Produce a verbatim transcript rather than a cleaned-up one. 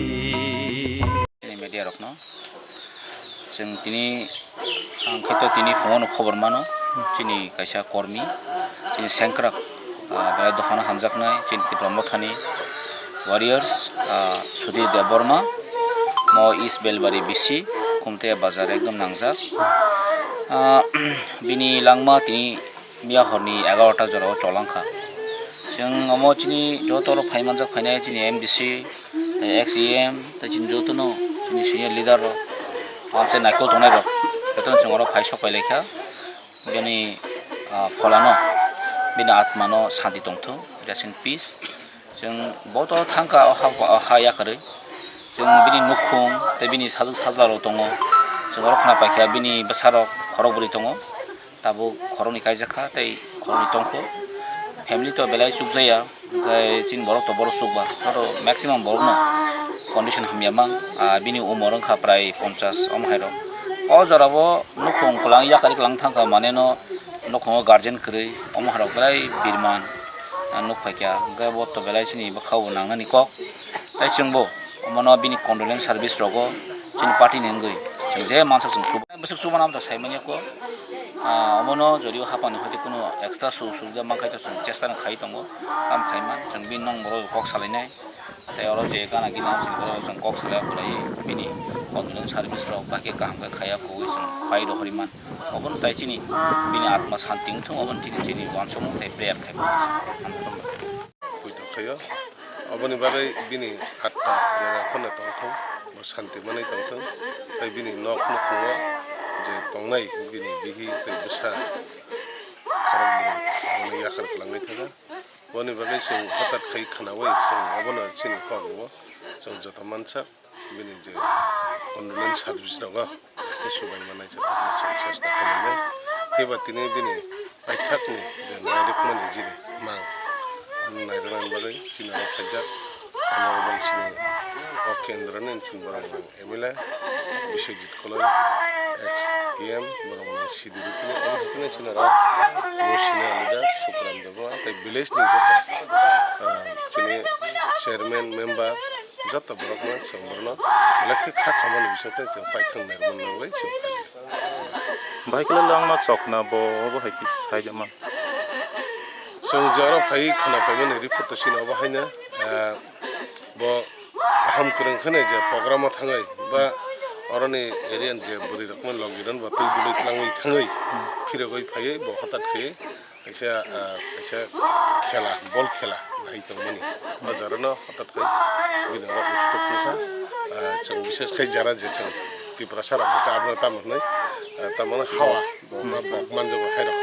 Chini media rokno chwng tini, ang khe to tini phungo no khobor mano, chini kaisa kormi, chini sengkrak, ah, belai dophano hamjaknai, chini Tipra Mothani warriors, ah, Sudhir Debbarma, mo East Belbari B C, Khumtei bazar ekdom nangjak. Ah, bini langma tini miya horni egarota jorao cholangkha. Chwng omo chini joto rok phai manjak phainai chini M D C, tei ex E M, tei chini jotono chini senior leader rok, amchai naikol tongnai rok, jotono chwng oro phai sok pai laikha. Bini, ah, pholano, bini atmano santi tongthung, rest in peace. Chwng bo to thangkha o ha, o ha yakarwi. Chwng bini nukhung tei bini sajwk sajla rok tongo. Chwng oro khna paikha bini bwsarok khorok bwrwi tongo. Tabuk khoroknwi kaijak kha tei khoroknwi tongkho. Family to belai chukjaya, hwnkhe chini borok to borok chukba. Joto maximum borokno condition hamya mang. Ah, bini umor wngkha prai ponchas omo hai rok. O jorao nukhung kwlang yakarwi kwlang thangkha, mane no nukhungo guardian kwrwi omo hai rok belai birman, ah, nuk phaikha. Hwnkhe bo to belai chini bwkhao nangnani kok. Tei chwngbo omono bini condolence service rogo chini party ni wngwi chwng je mansak chwng suba. Bwswk subana to saimanya ko. Ah, omono jodio hapani hoti kuno extra su-, subida mankhai to chwng chesta no khai tongo. Tam khaiman chwng bini nong borok kok salainai. Tei oro je gana gini amchini borok chwng kok salai kulai bini condolence service rok bahai khe kaham khe khaiya kugui chwng pai rohoriman. Obono tai chini bini atma santi wngthung, obono chini, chini uansukmung tei prayer khai. Poito khaio. Oboni bagwi bini atma jera phano tongthung, bo santi manwi tongthung. Tei bini nok nukhungo je tongnai bini bihi tei bwsa khorok bwrwi bono yakar kwlangwi thangkha. Boni bagwi chwng hwtat khai khwnaui chwng obono chini kok rwo chwng joto mansak. Bini je condolence service rogo khe subai manai chwng chesta khainai. Phiba tini bini paithakni je nairwkmani jini mang nairwknani bagwi chini oro phaijak. Honorable chini o kendroni chini borok mang M L A Biswajit Koloi, ex E M, borok mang sidi rukni, omo hukni chini oro bo senior leader Sukram Debbarma tei village ni joto, ah, chini chairman, member, joto borokno chwng borokno belai khe kha khamani bisingtwi chwng paithang nairwkmani bagwi chwng phaikha. Bahai khe langma chokna bo obo hai khe saijak man. Chwng je oro phai khwna phaimani report to chini obo haino, ah, bo kaham kwrwng kheno je program o thangwi ba oroni area ni je bwrwi rokno logi rwna ba twi bwlwi twlangwi thangwi phirogwi phaiwi bo hwtat khe kaisa, ah, kaisa khela, bol khela nai tongmani. O jorano hwtat khe bini oro ustok wngkha. Ah, chwng bishes khe jara je chwng Tiprasa rok hwnkhe abono tamo hwnwi, ah, tamo hwnwi hawa, bokma bok manjago hai rok.